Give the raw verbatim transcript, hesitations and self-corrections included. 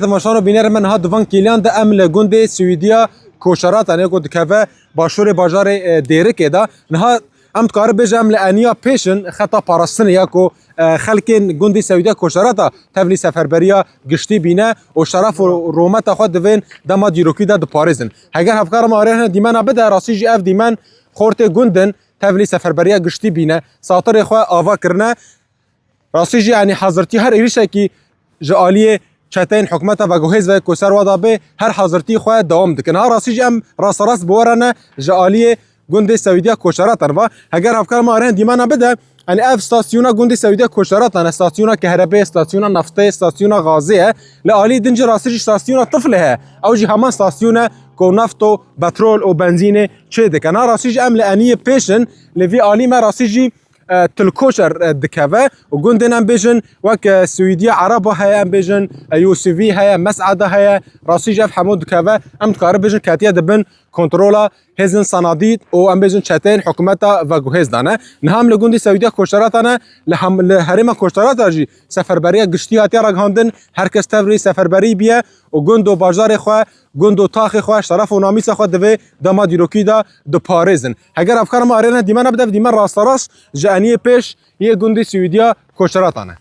Temaşan û bînerên me, niha di van kêliyan de em li gundê Swîdiya Koşaratan ê ku dikeve başûrê bajarê, e, Dêrikê de. Niha em dikarin bêjin em li eniya pêş in xeta parastinê ya ku, e, xelkên gundê Swîdiya Koşarata tevlî seferberiya giştî bîne û şeref û rûmeta xwe di vê dema dîrokî de diparêzin. Heger hevkara me arê hene dîmena bide, rastî jî ev dîmen xortê gund in tevlî seferberiya giştî bîne. Satirê xwe ava kirine. Rastî jî, yanî, hazirtî her êrişekî ji aliyê çeteyên hikûmeta veguhêz ve ku ser wa da bê, her hazirtî xwe dewam dikin. Ha rastî jî em rasterast bi we re ne ji aliyê gundê Swîdiya Koşaratan ve. Heger hevkar me arê dîmena bide, yanî ev stasyona gundê Swîdiya Koşaratan e, stasyona kehrebê, stasyona naftê, stasyona gazê ye. Li alî din jî rastî jî stasyona tiflê heye. Ew jî heman stasyon e ku nafto, petrol û benzînê çê dikin. Ha rastî jî em li eniyê pêş in, li vî alî me rastî jî e, Til Koşer, e, dikeve û gundên em bêjin wek, e, Swîdiya Ereba heye, em bêjin, e, Yûsivî heye, Mes'eda heye, rastî jî ev hemû dikeve, em dikarin bêjin ketiye di bin kontrola hêzên sanadî û em bêjin çeteyên hikûmeta veguhêz de ne. Niha em li gundê Swîdiya Koşarata ne, li hem-, li herêma Koşarata jî seferberiya giştî hatiye ragihandin, her kes tevlî seferberî bûye û gund û bajarê xwe, gund û taxê xwe, şeref û namîsa xwe di vê dema dîrokî de diparêzin. Heger hevkara me arê hene dîmena bide, ev dîmen rasterast ji eniyê pêş yê gundê Swîdiya Koşaratan e.